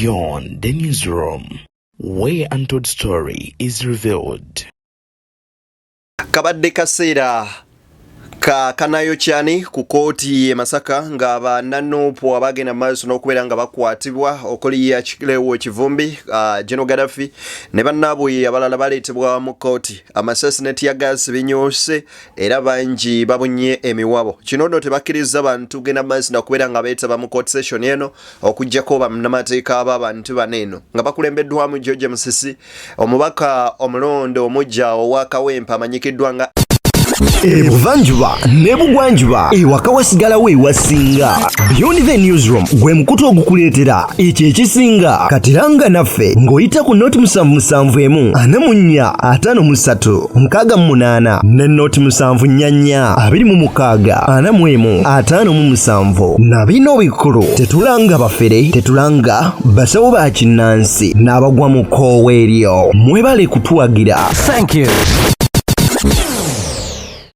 Beyond the Newsroom, where untold story is revealed. Kabadde kaseera ka kanayokyani ku kooti e Masaka nga bannanuupu abagenda mu maaso n'okubeera nga bakwatibwa okuli Achileo Kivumbi, General Gaddafi ne bannaabwe abalala baleetebwa mu kooti. Amasasi ne teargas binyoose era bangi babunye emiwabo. Kino nno tebakkirizza bantu genda mu maaso nakubeera nga beetaba mu court session eno okuggyako bannamateeka b'abantu bano eno nga bakulembeddwamu George Musisi, omubaka omulonde omuggya owa Kawempe amanyikiddwa nga Ebuvanjuba ne bugwanjuba, ewaka wasigalawo ewasinga. Beyond the Newsroom gwe mukutu ogukuleetera ekyo ekisinga. Katiranga naffe ng'oyita ku 077 44 53 68 ne 074 26 41 57. Na bino bikulu: tetulanga bafere, tetulanga basawo ba kinnansi n'abagwa mu kkoowa eryo. Mwebale kutuwagira. Thank you.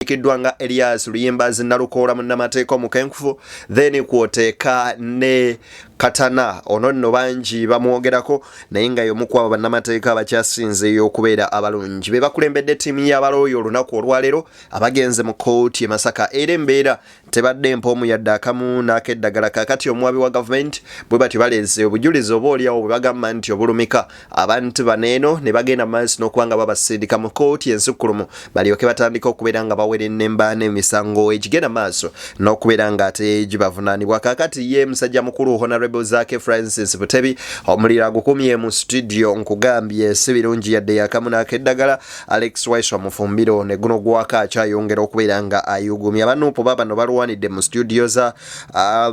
Amanyikiddwa nga Elias Luyimbazi Nalukoola, munnamateeka omukenkufu, then kwoteeka ne Katana. Ono nno bangi bamwogerako, naye nga y'omu ku abo bannamateeka abakyasinzeeyo okubeera abalungi. Be bakulembedde ttiimu y'abalooya olunaku olwaleero abagenze mu kooti e Masaka, era embeera tebadde mpoomu yadde akamu n'akeddagala. Kaakati omuwabi wa gavumenti bwe batyo baleese obujulizi oba oliawo bwe bagamba nti obulumika abantu bano eno, ne bagenda mu maaso n'okuba nga babasindika mu kooti ensukkulumu balyoke batandika okubeera nga bawerennemba n'emisango egigenda maaso n'okubeera nga ate gibavunaanibwa. Kaakati ye musajja mukulu Honorable Zaake Francis Butebi omuliro agukumye mu studio. Nkugambye, si birungi yadde yakamu n'akeddagala. Alex Waiswa Mufumbiro ne guno gwaka akyayongera okubeera nga ayugumya. Abanuupu babano balwanidde mu studio za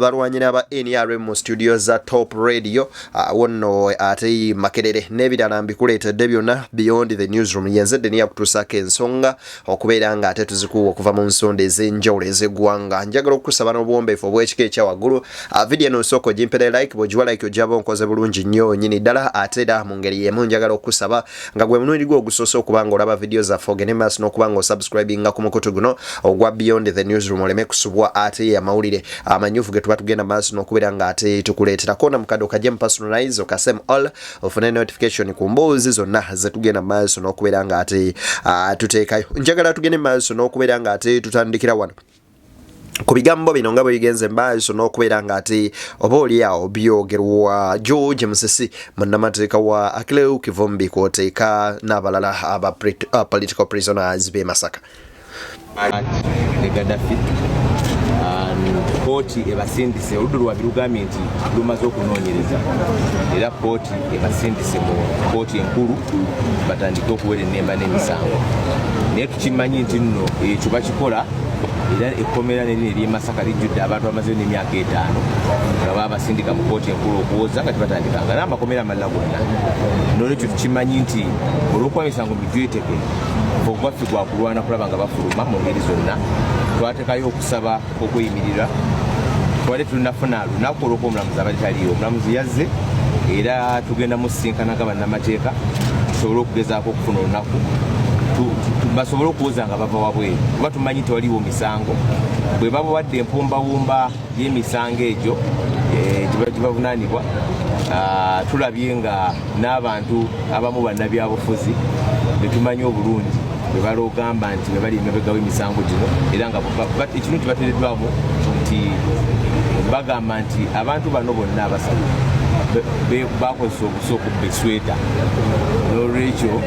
balwanye n'aba NRM mu studio za Top Radio wonno ate Makerere n'ebirala. Mbikuleetedde byonna Beyond the Newsroom. Yenze Deni yakutuusaako ensonga okubeera nga ate tuzikuwa okuva mu nsonda ez'enjawulo ez'eggwanga. Njagala okukusaba n'obuwombeefu obw'ekika ekya waggulu, video eno osooka ogimpere like. Bw'ogiwa like ojaba onkoze bulungi nnyo nnyini ddala. Ate era mu ngeri y'emu njagala okukusaba nga gwe mulundi gwe ogusoose okuba nga olaba video zaffe, ogende maaso n'okuba nga osubscribinga ku mukutu guno ogwa Beyond the Newsroom, oleme kusubwa ate amawulire amanyufu ge tuba tugenda maaso n'okubeera nga ate tukuleeterako. Na mukadde okajje mu personalize, okasem all, ofune notification ku mboozi zonna zetugenda maaso n'okubeera nga ate tuteekayo. Njagala tugende maaso n'okubeera nga ate tutandikira wano ku bigambo bino nga bwe bigenze maaso n'okubeera nga ate oba oliawo byogerwa George Musisi, munnamateeka wa Achileo Kivumbi, kwoteeka n'abalala aba political prisoners b'e Masaka. Ne Gaddafi, kooti ebasindise. Oludda lwabwe lugambye nti lumaze okunoonyereza era kooti ebasindise mu kooti enkulu batandike okuwera ennemba n'emisango. Naye tukimanyi nti nno ekyo bakikola, era ekkomera nerino ery'e Masaka lijjudde abantu bamazeyo n'emyaka 5 nga babasindika mu kooti enkulu okuwoza nga tebatandikanga, n'amakomera amalala gonna. Nolwekyo tukimanyi nti olw'okuba emisango mijweteke, ogwaffe gwakulwana kulaba nga bafuluma mu ngeri zonna. Twatekayo okusaba okweyimirira, twali tulunafuna lunaku olwokuba omulamuzi abadde taliiwo. Omulamuzi yazze era tugenda musisinkana nga bannamateeka tusobole okugezaako okufuna olunaku basobole okuwoza nga bava wabweru, kuba tumanyi tewaliwo misango. Bwe babawadde empumbawumba y'emisango egyo gye bavunaanibwa, tulabye nga n'abantu abamu bannabyabufuzi betumanyi obulungi bwe balogamba nti bwe bali emabega w'emisango gino, era nga ekintu kibateereddwamu nti bagamba nti abantu bano bonna abasatu bakozesa obusa okubba esweta. N'olwekyo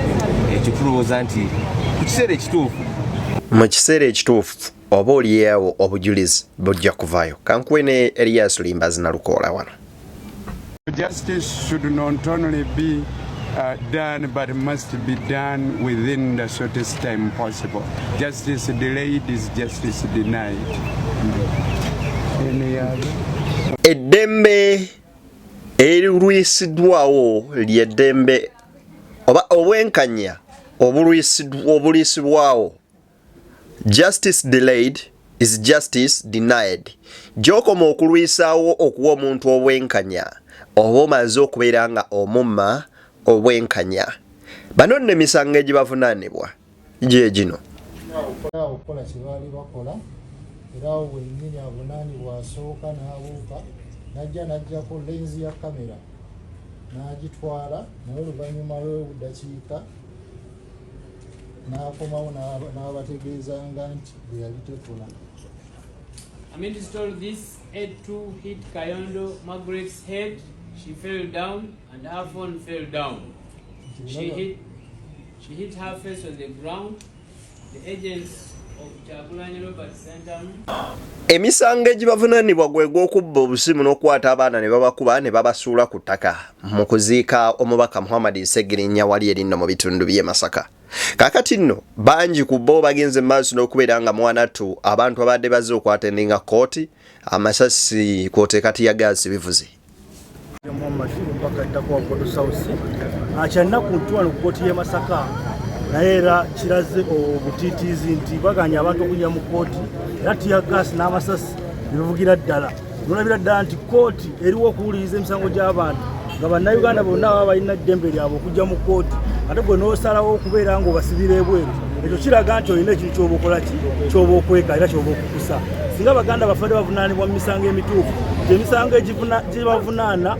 ekyo tulowooza nti ku kiseera ekituufu Mu kiseera ekituufu oba oliawo obujulizi bujja kuvaayo. Kankuwe ne Elias Luyimbazi Nalukoola wano. Justice should not only be done, but must be done within the shortest time possible. Justice delayed is justice denied. Any other? Eddembe erirwisiddwawo lyeddembe oba obwenkanya obulwisibwawo. Justice delayed is justice denied. Gy'okoma okulwisaawo okuwa omuntu obwenkanya, oba omaze okubeera nga omumma obwenkanya. Bano nno emisango egibavunaanibwa gye gino. Awo okukola kye baali bakola, era awo wennyini avunaanibwa asooka n'abuuka n'ajja n'aggyako lens ya kamera. N'agitwala naye oluvannyuma lw'eddakiika n'akomawo n'abategeezanga nti bwe yali tekola. Amidst all this, A2 hit Kayondo Margaret's head. She fell down and her phone fell down. She hit her face on the ground. The agents of Kyagulanyi Robert Ssentamu Emisango egibavunaanibwa gwe gw'okubba obusimu n'okukwata abaana ne babakuba ne babasuula ku ttaka mu kuziika omubaka Muhammad Ssegirinya wali eri nno mu bitundu by'e Masaka. Kaakati nno bangi ku bo bagenze mu maaso n'okubeera nga mwanattu abantu abadde bazze okwatendinga kkooti amasasi kw'oteeka tiyagaasi bivuze. Muhammad mpaka ddako wa Bukoto South. Kyannaku nti wano ku kkooti y'e Masaka naye era kiraze obutiitiizi nti baganye abantu okuyingira mu kkooti era tiyagaasi n'amasasi ne bivugira ddala. Nolabira ddala nti kkooti eriwo okuwuliriza emisango gy'abantu nga bannayuganda bonna baba balina eddembe lyabwe okujja mu kkooti, ate gwe n'osalawo okubeera ng'obasibira ebweru. Ekyo kiraga nti olina ekintu kyoba okola ki kyoba okweka era kyoba okukusa. Singa baganda baffe bavunaanibwa mu misango emituufu, nti emisango gibavunaana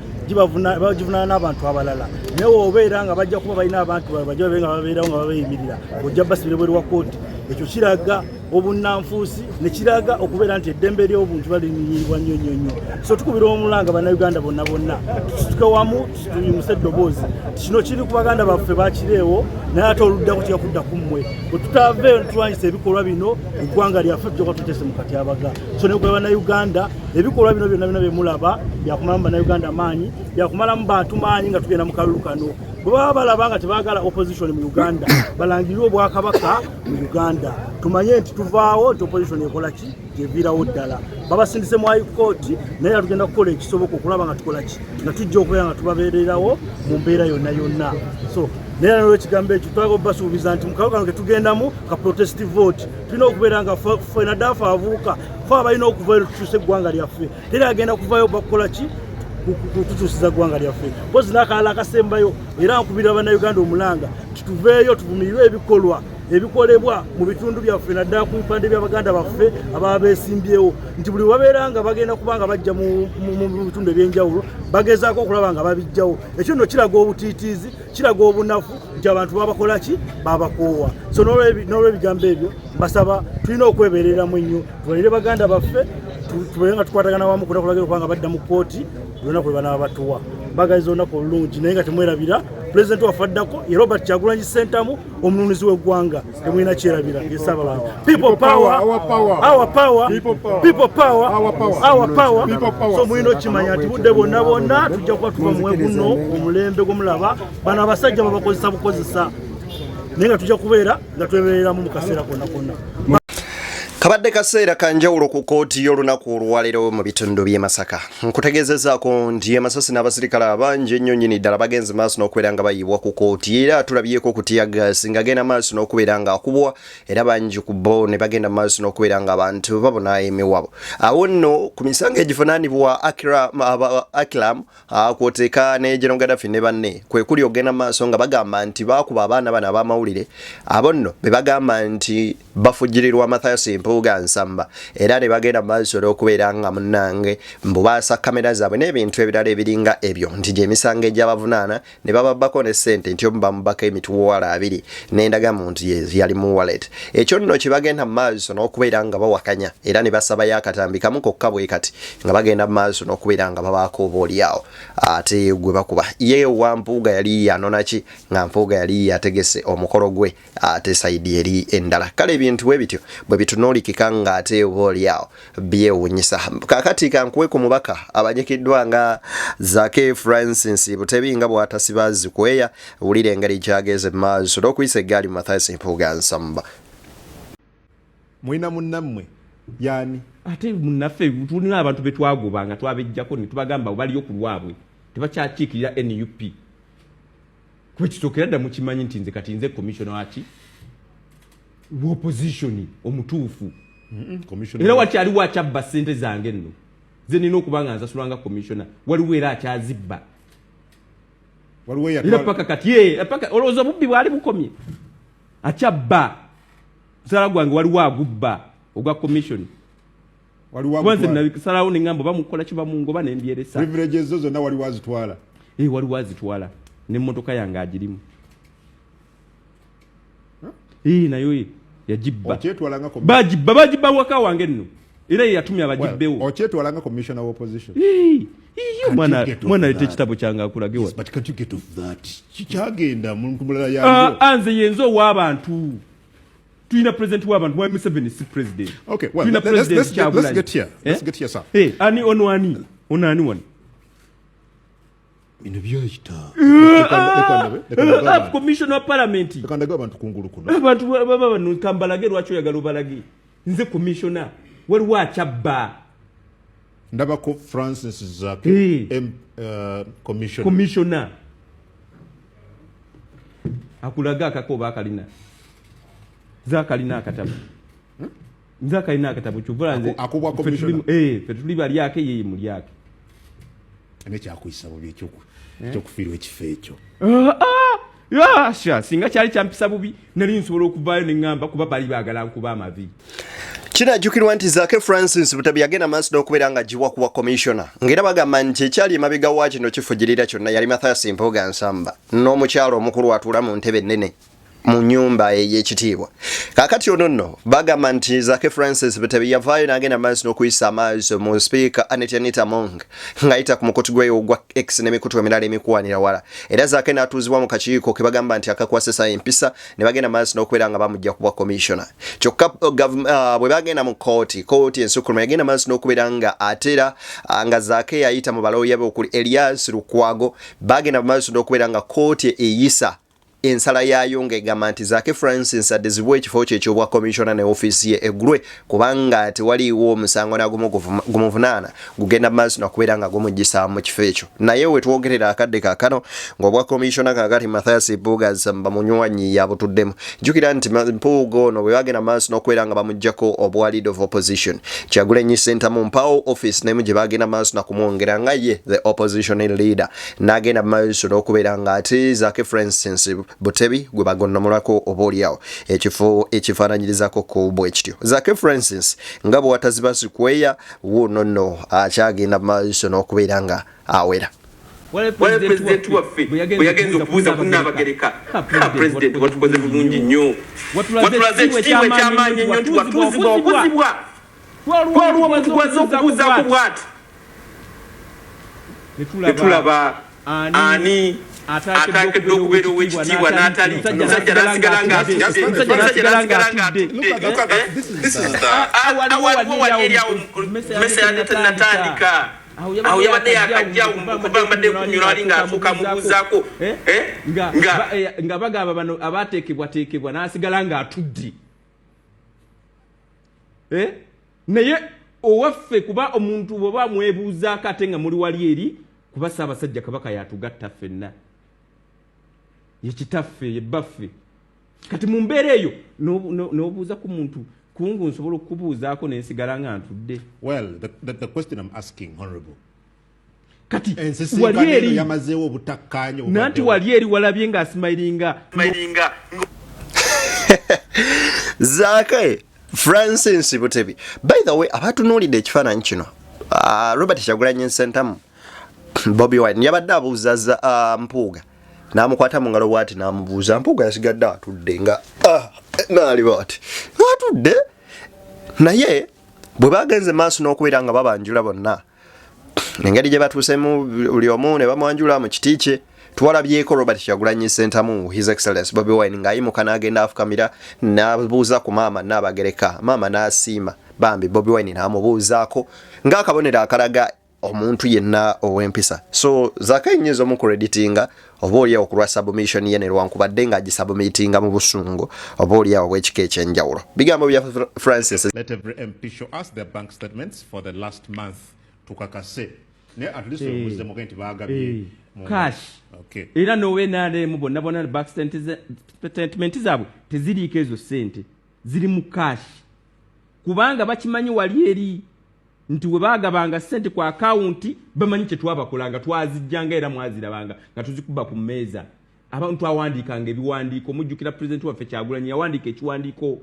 bagivunaana n'abantu abalala, naye wobeera nga bajja kuba balina abantu baabwe bajja babe nga babeerawo nga babeeyimirira, ojja basibira ebweru wa kkooti. Ekyo kiraga obunnanfuusi ne kiraga okubeera nti eddembe ly'obuntu balinyirirwa nnyo nnyo nnyo. So tukubira omulanga bannayuganda bonna bonna tusituke wamu tuyimuse eddoboozi. Kino kiri ku baganda baffe bakireewo, naye ate oluddako kijja kudda ku mmwe. Bwe tutaveeyo tulwanyisa ebikolwa bino, eggwanga lyaffe tujja kuba tuteese mu katyabaga. So ne kuba bannayuganda, ebikolwa bino byonna byonna bye mulaba byakumalamu bannayuganda maanyi, byakumalamu bantu maanyi nga tugenda mu kalulu kano. Bwe baba balaba nga tebaagala opposition mu Uganda, balangirire obwakabaka mu Uganda, tumanye nti tuvaawo nti opposition ekola ki gyeviirawo ddala. Babasindise mu high court, naye era tugenda kukola ekisoboka okulaba nga tukola ki nga tujja okubeera nga tubabeererawo mu mbeera yonna yonna. So naye era nolwekigambo ekyo twagala obasuubiza nti mu kalulu kano ke tugendamu ka protest vote tulina okubeera nga ffe naddala ffe abavubuka ffe abalina okuvayo tukyuse eggwanga lyaffe. Teri agenda kuvayo bakukola ki kutukyusiza ggwanga lyaffe. Mpozi n'akalala akasembayo, era nkubira bannayuganda omulanga tituveeyo tuvumirire ebikolwa ebikolebwa mu bitundu byaffe naddala ku bipande by'abaganda baffe ababa beesimbyewo, nti buli wabeera nga bagenda kuba nga bajja mu bitundu ebyenjawulo bagezaako okulaba nga babijjawo. Ekyo nno kiraga obutiitiizi, kiraga obunafu nti abantu babakola ki babakoowa. So n'olwebigambo ebyo mbasaba tulina okwebereramu ennyo, tubalire baganda baffe, tubeere nga tukwatagana wamu kunakulagera okuba nga badda mu kkooti olunaku lwe banaaba batuwa. Mbagaliza olunaku olulungi, naye nga temwerabira pulezidenti waffe addako ye Robert Kyagulanyi Ssentamu, omununuzi w'eggwanga. Temulina kyerabira ye Ssaabalongo. People power, our power, people power, our power. So mulina okimanya nti budde bwonna bwonna tujja kuba tuva muwe guno omulembe gwomulaba bano abasajja babakozesa bukozesa, naye nga tujja kubeera nga twebereramu mu kaseera konna konna. Kabadde kaseera ka njawulo ku kkooti y'olunaku olwaleero mu bitundu by'e Masaka. Nkutegeezezaako nti amasasi n'abasirikale abangi ennyo nnyini ddala bagenze maaso n'okubeera nga bayiibwa ku kkooti, era tulabyeko ku tiyagaasi ng'agenda maaso n'okubeera ng'akubwa, era bangi ku bo ne bagenda maaso n'okubeera ng'abantu babona emiwabo. Awo nno ku misango egivunaanibwa Akiram kwoteeka ne General Gaddafi ne banne kwe kuli okugenda maaso nga bagamba nti baakuba abaana bano ab'amawulire. Abo nno be bagamba nti bafujjirirwa Mathias Mpuuga Nsamba, era ne bagenda maaso n'okubeera nga munnange mbu baasa kamera zaabwe n'ebintu ebirala ebiringa ebyo, nti gy'emisango egy'abavunaana ne bababbako ne ssente, nti omu bamubbako emitwalo 20 n'endagamuntu ye yali mu wallet. Ekyo nno kye bagenda mu maaso n'okubeera nga bawakanya, era ne basabayo akatambi kamu kokka bwe kati nga bagenda mu maaso n'okubeera nga babaako oba oliawo ate gwe bakuba. Ye wa Mpuuga yali yanona ki nga Mpuuga yali yategese omukolo gwe ate sayidi eri endala. Kale ebintu bwe bityo bwe bitunuulikika ng'ate oba oliawo byewunyisa. Kakati kankuwe ku mubaka abanyikiddwa nga Zake Francis Butebi nga bw'atasiba zikweya. Wulira engeri gyageze mu maaso n'okuyisa eggaali mu Mathias Mpuuga Nsamba. Mulina munnammwe yaani? Ate munnaffe tulina abantu betwagoba nga twabejjako ne tubagamba baliyo ku lwabwe, tebakyakiikirira NUP. Kuba kisookera dda mukimanyi nti nze kati nze commissioner waki opposition omutuufu. Era wakyaliwo akyabba ssente zange nno ze nina okuba nga nsasula nga commissioner, waliwo era akyazibba era paka kati paka olowooza obubbi bwali bukomye, akyabba musaala gwange, waliwo agubba ogwa commission. Kuba nze nasalawo neŋŋamba oba mukola kiba mungoba nembyeresa. Privileges zo zonna waliwo azitwala. Eh, waliwo azitwala n'emmotoka yange agirimu. Eh, nayo yagibba. Okyetwala nga Bagibba, bagibba waka wange nno. Era ye yatumye abagibbewo. Okyetwala nga commissioner wa opposition. Mwana mwana leta ekitabo kyange akulage wa. But can't you get off that? Kikyagenda muntu mulala yange. Ah, ah, nze yenze ow'abantu. Tulina president w'abantu, mwami Museveni si president. Okay, well, tulina president Kyagulanyi. Let's get here. Let's get here, sir. Eh, ani ono ani? Ono ani wano? Bino byayita. Commissioner wa parliament. Leka ndage abantu kungulu kuno. Abantu baba bano kambalage lwaki oyagala obalage. Nze commissioner waliwo akyabba. Ndabako Francis Zake, hey. M, commissioner. Commissioner. Akulaga akako oba akalina. Zakalina akatabo. Nze akalina akatabo kyovula nze. Akubwa commissioner. Eh, ffe tuli balyake yeye mulyake. Nekyakuyisa bubi ekyokufiirwa ekifo ekyo. Sha, singa kyali kyampisa bubi nali nsobola okuvaayo ne ŋŋamba kuba bali baagala nkuba amavi. Kinajjukirwa nti Zaake Francis Butebi yagenda maaso n'okubeera nga aggibwa ku bwa commissioner ng'era bagamba nti ekyali emabega wa kino kifujirira kyonna yali Mathias Mpuuga Nsamba n'omukyala omukulu atuula mu ntebe ennene mu nnyumba ey'ekitiibwa. Kaakati ono nno bagamba nti Zaake Francis Butebi yavaayo n'agenda maaso n'okuyisa amaaso mu sipiika Annet Anita Among ng'ayita ku mukutu gwe ogwa X n'emikutu emirala emikuwanira wala era Zaake n'atuuzibwa mu kakiiko ke bagamba nti akakwasisa empisa ne bagenda maaso n'okubeera nga bamujja ku bwa commissioner. Kyokka bwe bagenda mu kkooti, kkooti ensukkulumu yagenda maaso n'okubeera nga atera nga Zaake yayita mu balooya be okuli Elias Lukwago bagenda maaso n'okubeera nga kkooti eyisa ensala yaayo ng'egamba nti Zaake Francis addizibwe ekifo kye eky'obwa commissioner ne ofiisi ye eggulwe kubanga tewaliiwo omusango nagumu gumuvunaana gugenda maaso nakubeera nga gumuggyisa mu kifo ekyo. Naye we twogerera akadde kaakano ng'obwa commissioner kaakati Mathias Mpuuga Nsamba munywanyi yabutuddemu. Jjukira nti Mpuuga ono bwe bagenda maaso n'okubeera nga bamuggyako obwa leader of opposition Kyagulanyi Ssentamu mpawo office nemu gye bagenda maaso nakumwongera nga ye the opposition leader n'agenda maaso n'okubeera nga ate Zaake Francis Butebi gwe bagonnomolako oba oliawo ekifo ekifaananyirizako ku bwe kityo. Zaake Francis nga bwe wataziba sikweya wuuno nno akyagenda maaso n'okubeera nga awera. Waliwo pulezidenti waffe bwe yagenze okubuuza ku Nnaabagereka, ha pulezidenti watukoze bulungi nnyo, watulaze ekitiibwa eky'amaanyi ennyo nti watuuzibwa okuzibwa, waliwo omuntu gw'azze okubuuzaako bw'ati. Ne tulaba ani ateekeddwa okubeera ow'ekitiibwa n'atali, omusajja n'asigala ng'atudde, omusajja n'asigala ng'atudde. Waliwo wali eri awo mmese yali tennatandika. Awo yabadde yakajja okuva mbadde nkunyula wali ng'asooka amubuuzaako eh? Nga nga bagamba bano abateekebwateekebwa n'asigala ng'atudde. Eh? Naye owaffe kuba omuntu bw'oba mwebuuzaako ate nga muli wali eri kuba Ssaabasajja Kabaka y'atugatta ffenna, ye kitaffe, ye bbaffe. Kati mu mbeera eyo n'obuuza ku muntu kungu nsobola okukubuuzaako ne nsigala nga ntudde. Well, the question I'm asking, Honorable. Kati Ensisinkano wali eno eri yamazeewo obutakkaanya nanti obubaddewo. Wali eri walabye ng'asimayiringa. Zaake Francis Butebi. By the way, abatunuulidde ekifaananyi kino, Robert Kyagulanyi Ssentamu Bobi Wine yabadde abuuza Mpuuga n'amukwata mu ngalo bw'ati n'amubuuza. Mpuuga yasigadde atudde nga naali bw'ati ng'atudde, naye bwe bagenze maaso n'okubeera nga babanjula bonna engeri gye batuuseemu buli omu ne bamwanjula mu kiti kye, twalabyeko Robert Kyagulanyi Ssentamu His Excellence Bobi Wine ng'ayimuka n'agenda afukamira n'abuuza ku maama Nnaabagereka, maama n'asiima bambi Bobi Wine n'amubuuzaako ng'akabonero akalaga omuntu yenna ow'empisa. So Zaake nnyinza omukreditinga oba oliawo ku lwa submission ye, nelwankubadde ng'agisubmitinga mu busungu oba oliawo obw'ekika eky'enjawulo. Bigambo bya Francis. Let every MP show us their bank statements for the last month tukakase. Naye at least obuze muge nti baagabye mu cash. Okay. Era n'owa NRM bonna bonna bank statement zaabwe teziriiko ezo ssente, ziri mu cash kubanga bakimanyi wali eri nti we baagabanga ssente ku akawunti bamanyi kye twabakolanga, twazijjanga era mwazirabanga nga tuzikuba ku mmeeza. Abantu twawandiikanga ebiwandiiko, mujjukira pulezidenti waffe Kyagulanyi yawandiika ekiwandiiko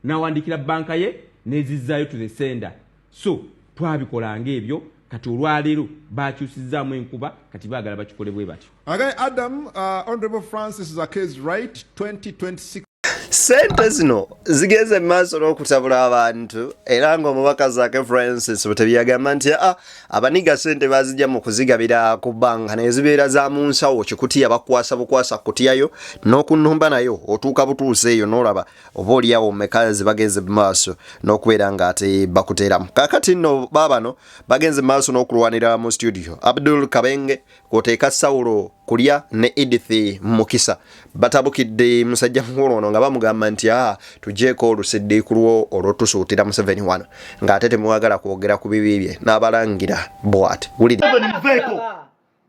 n'awandiikira banka ye n'ezizzaayo to the sender. So twabikolanga ebyo Kati olwaleero bakyusizaamu enkuba, kati baagala bakikole bwe batyo. Okay, Adam, Honorable Francis Zaake is right. 2026. Sente zino zigenze mu maaso n'okutabula abantu, era ng'omubaka Zaake Francis Butebi yagamba nti a abaniga sente bazijja mu kuzigabira ku banka, naye zibeera za mu nsawo, kikutiya bakwasa bukwasa kutiyayo n'okunumba nayo otuuka butuusa eyo n'olaba oba oliawo meka zibagenze mu maaso n'okubeera ng'ate bakuteeramu. Kaakati nno baabano bagenze mu maaso n'okulwanira mu studio. Abdul Kabenge kwoteeka Sawulo Kulya ne Edith Mukisa batabukidde musajja mukulu ono nga bamugamba nti a tugyeko olusiddiiku lwo olwotusuutira Museveni wano ng'ate temwagala kwogera ku bibi bye, n'abalangira bw'ati. Wulira.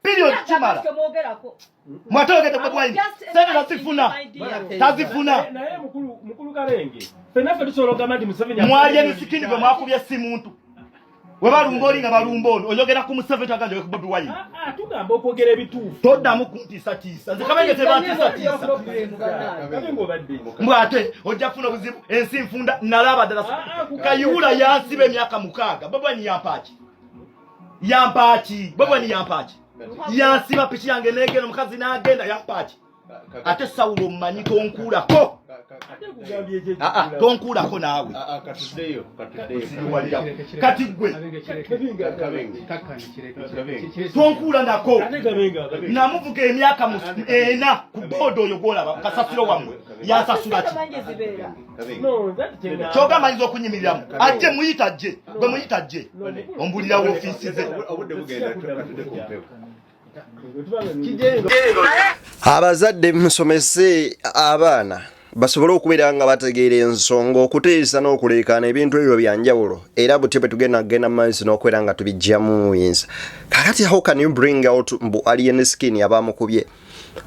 Period, kimala. Mwatogede Bobi Wine. Sente tazifuna. Tazifuna. Naye mukulu, mukulu Kabenge, ffenna ffe tusobola okugamba nti Museveni Mwalye misikini bwe mwakubye si muntu. We balumba oli nga balumba ono. Oyogera ku Museveni, twagala ku Bobi Wine. Ah, ah, tugamba okwogera ebituufu. Toddamu kuntiisatiisa. Nze Kabenge tebantiisatiisa. Kabenge obadde Mbw ate ojja kufuna obuzibu, ensi nfunda, nalaba ddala. Ah, ah, Kayihura yansiba emyaka 6. Bobi Wine yampaaki? Yampaaki? Bobi Wine yampaaki? Yansiba piki yange negenda, omukazi n'agenda, yampaaki? Ate Sawulo omumanyi, tonkuulako. Ate kugambye ekyo. Ah, ah, tonkuulako naawe. Katuddeyo, katuddeyo. Kati gwe tonkuula nako. Ate Kabenge abadde Namuvuga emyaka 4 ku booda oyo gwolaba kasasiro wammwe, yansasula ki? No, that kyena Kyogamba ayinza okunyimiriramu, ajje muyita, ajje gwe muyita, ajje ombulira woofiisi ze. Obudde bugenda, katudde ku mpewo. Abazadde, musomese abaana basobole okubeera nga bategeera ensonga. Okuteesa n'okuleekaana ebintu ebyo byanjawulo, era butyo bwe tugenda kugenda mu maaso n'okubeera nga tubijjamu buyinza. Kakati how can you bring out mbu Alien Skin abamukubye?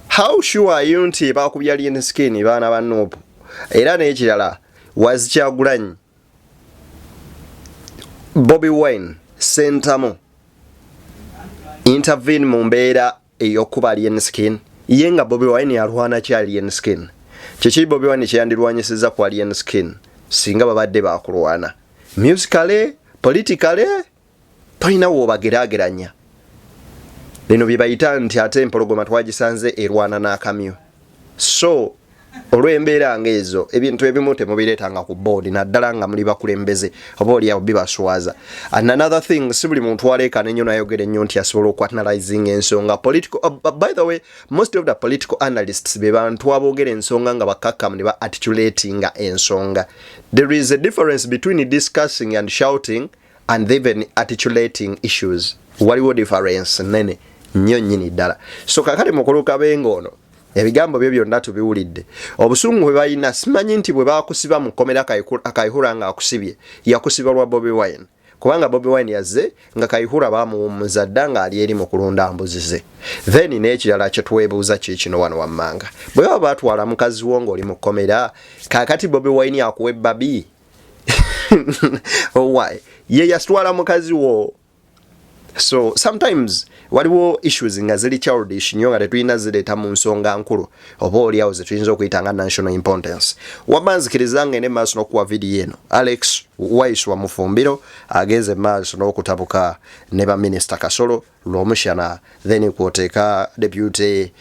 How sure are you nti bakubye Alien Skin baana ba NUP? Era n'ekirala, was Kyagulanyi, Bobi Wine, Sentamu intervene mu mbeera ey'okuba Alien Skin? Ye nga Bobi Wine alwana ki Alien Skin? Kiki Bobi Wine kyeyandirwanyisiza ku Alien Skin singa babadde bakulwana musically, politically? Tolina woobageraageranya. Bino bye bayita nti ate empologoma twagisanze erwana n'akamyu. So olw'embeera ng'ezo, ebintu ebimu temubireetanga ku board, naddala nga muli bakulembeze, oba oliawo bibaswaza. And another thing, si buli muntu aleekaana ennyo n'ayogera ennyo nti asobola okuanalyzing ensonga political. By the way, most of the political analysts be bantu aboogera ensonga nga bakkakkamu ne ba articulatinga ensonga. There is a difference between discussing and shouting and even articulating issues. Waliwo difference nene nnyo nnyini ddala. So kakati mukulu Kabenga ono ebigambo bye byonna tubiwulidde, obusungu bwe balina. Simanyi nti bwe bakusiba mu kkomera, Kayihura nga akusibye, yakusiba lwa Bobi Wine, kubanga Bobi Wine yazze nga Kayihura bamuwummuza dda ng'ali eri mu kulunda mbuzi ze. Then n'ekirala kye twebuuza kiikino wano wammanga: bwe baba batwala mukazi wo ng'oli mu kkomera, kaakati Bobi Wine akuwa ebbabi? Why ye yasitwala mukazi wo? So sometimes waliwo issues nga ziri childish nnyo nga tetulina zireeta mu nsonga nkulu oba oliawo ze tuyinza okuyita nga national importance. Wamma nzikiriza ngende maaso n'okuwa vidiyo eno. Alex Waiswa Mufumbiro agenze maaso n'okutabuka ne baminisita Kasolo Lwomushana, then kwoteeka deputy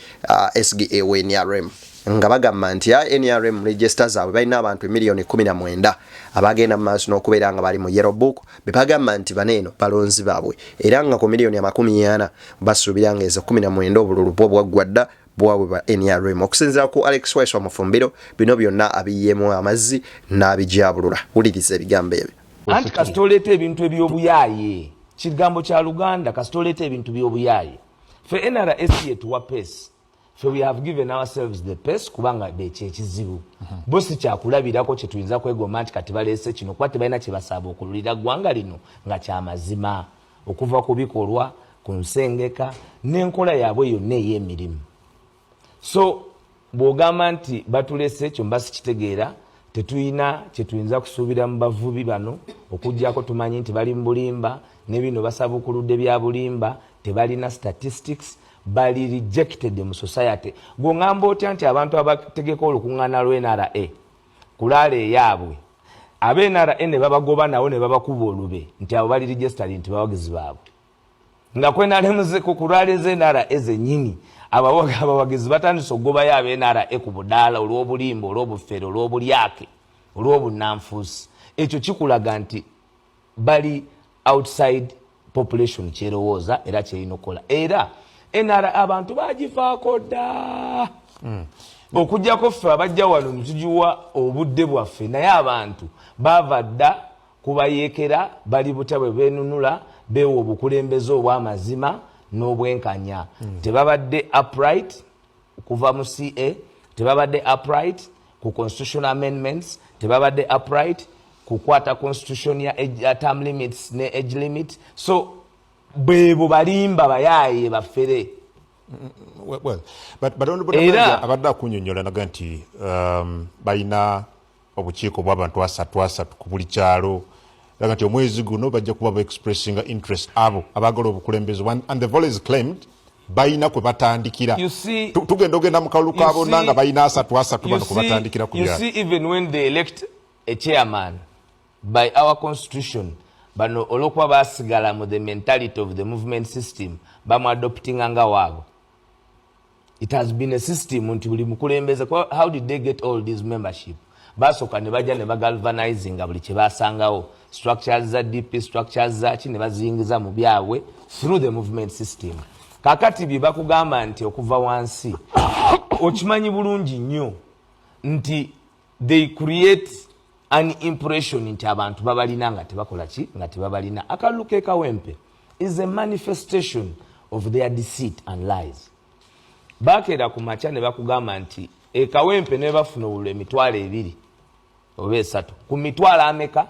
SGA we NRM, nga bagamba nti a NRM register zaabwe balina abantu emiliyoni 19 abagenda mu maaso n'okubeera nga bali mu yellow book, be bagamba nti bano eno balonzi baabwe, era nga ku miliyoni 40 basuubira nga ezo 19 obululu bwo bwaggwa dda bwabwe ba NRM. Okusinziira ku Alex Waiswa Mufumbiro, bino byonna abiyiyeemu amazzi n'abijabulula. Wuliriza ebigambo ebyo. Anti kasita oleeta ebintu ebyobuyaaye, kigambo kya Luganda, kasita oleeta ebintu byobuyaaye, fe NRS yetuwa pace. Fe we have given ourselves the pace, kubanga ekyo ekizibu bo si kyakulabirako kyetuyinza kwegomba nti kati baleese kino, kuba tebalina kyebasaaba okululira ggwanga lino nga kyamazima, okuva ku bikolwa, ku nsengeka n'enkola yaabwe yonna ey'emirimu. So bw'ogamba nti batulese, ekyo mba sikitegeera. Tetulina kyetuyinza kusuubira mu bavubi bano, okugyako tumanyi nti bali mu bulimba, ne bino basabukuludde bya bulimba, tebalina statistics, bali rejected mu society. Gweŋŋamba otya nti abantu abategeka olukuŋŋaana lwa NRA kulaala eyaabwe, aba NRA ne babagoba nawo ne babakuba olube nti abo bali registered nti bawagizi baabwe? Nga kwenalemuze ku kulwala eza NRA zenyini, abawagizi batandise okugobayo aba NRA ku budaala olw'obulimba, olw'obufere, olw'obulyake, olw'obunnanfuusi. Ekyo kikulaga nti bali outside population kyerowooza era kyerina okukola. Era NRA abantu bagivaako dda. Okuggyako ffe abajja wano ne tugiwa obudde bwaffe, naye abantu baava dda kubayeekera bali butya bwe beenunula beewa obukulembeze obw'amazima n'obwenkanya. Tebabadde upright kuva mu CA, tebabadde upright ku constitutional amendments, tebabadde upright kukwata constitution ya term limits ne age limit. So bwebo balimba bayaaye bafere. Well, but Honorable Era abadde akunyonyola naga nti balina obukiiko bw'abantu asatu asatu ku buli kyalo, laga nti omwezi guno bajja kuba ba-expressinga interest abo abaagala obukulembeze, and they've always claimed balina kwe batandikira. Tugenda ogenda mu kalulu ka bonna nga balina asatu asatu bano kwe batandikira ku You byalo. see, even when they elect a chairman, by our constitution, bano olwokuba basigala mu the mentality of the movement system, bamuadoptinga nga waabwe. It has been a system nti buli mukulembeze, how did they get all these membership? Basooka ne bajja ne bagalvanizinga buli kye basangawo, structures za DP, structures zaki, ne baziyingiza mu byabwe through the movement system. Kakati bye bakugamba nti okuva wansi, okimanyi bulungi nnyo nti they create an impression nti abantu babalina nga tebakola ki, nga tebabalina. Akalulu ke Kawempe is a manifestation of their deceit and lies. Bakeera ku makya ne bakugamba nti ekawempe ne bafuna obululu 20,000 oba 3 ku mitwalo ameka?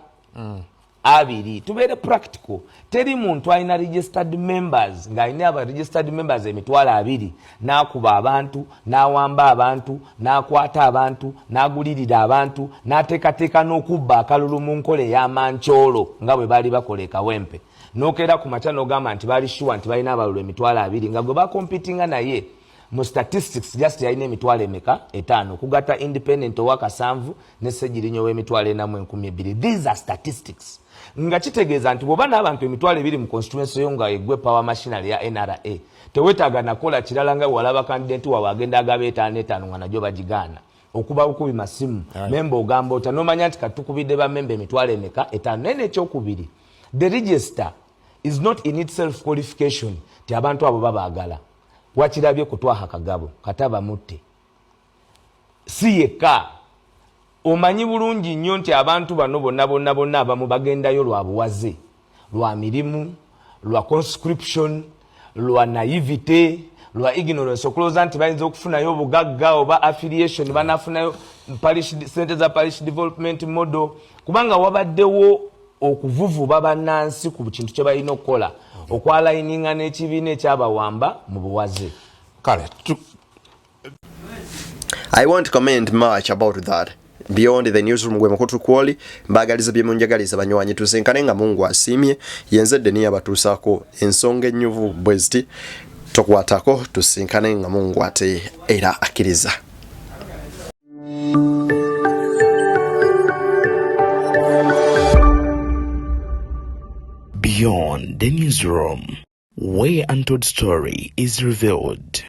20. Tubeere practical, teri muntu alina registered members ng'alina aba registered members 20,000 n'akuba abantu, n'awamba abantu, n'akwata abantu, n'agulirira abantu, n'ateekateeka n'okubba akalulu mu nkola ey'amankyolo nga bwe baali bakola ekawempe. N'okeera ku makya n'ogamba nti baali sure nti balina abalulu 20,000, nga gwe bakompitinga naye mu statistics just yalina emitwalo emeka? 5, okugatta independent owa 7 ne Segirinyo ow'e 42,000. These are statistics, nga kitegeeza nti bw'oba n'abantu 20,000 mu constituency yo nga egwe power machinery ya NRA, teweetaaga nakola kirala nga bwewalaba candidate waabwe agenda agaba etaano etaano nga nagyo bagigaana okuba bukubi masimu. Memba ogamba otya nomanya nti katukubidde bamemba emitwalo emeka? 5. Naye nekyokubiri, the register is not in itself qualification ti abantu abo babaagala. Wakirabye kutwaha Kagabo kataba mutte si yekka. Omanyi bulungi nnyo nti abantu bano bonna bonna bonna abamu bagendayo lwa buwaze, lwa mirimu, lwa conscription, lwa naivete, lwa ignorance, okulowooza nti bayinza okufunayo obugagga oba affiliation, banafunayo parish, sente za parish development model, kubanga wabaddewo okuvuvuba bannansi ku kintu kye balina okukola, okwalayininga n'ekibiina ekyabawamba mu buwaze. Kale. I won't comment much about that. Beyond the Newsroom gwe mukutu kwoli mbagaliza bye munjagaliza banywanyi, tusinkane nga Mungu asiimye. Yenze Deni abatuusaako ensonga ennyuvu bwe ziti, tokwatako, tusinkane nga Mungu ate era akkiriza. Beyond the Newsroom, where untold story is revealed.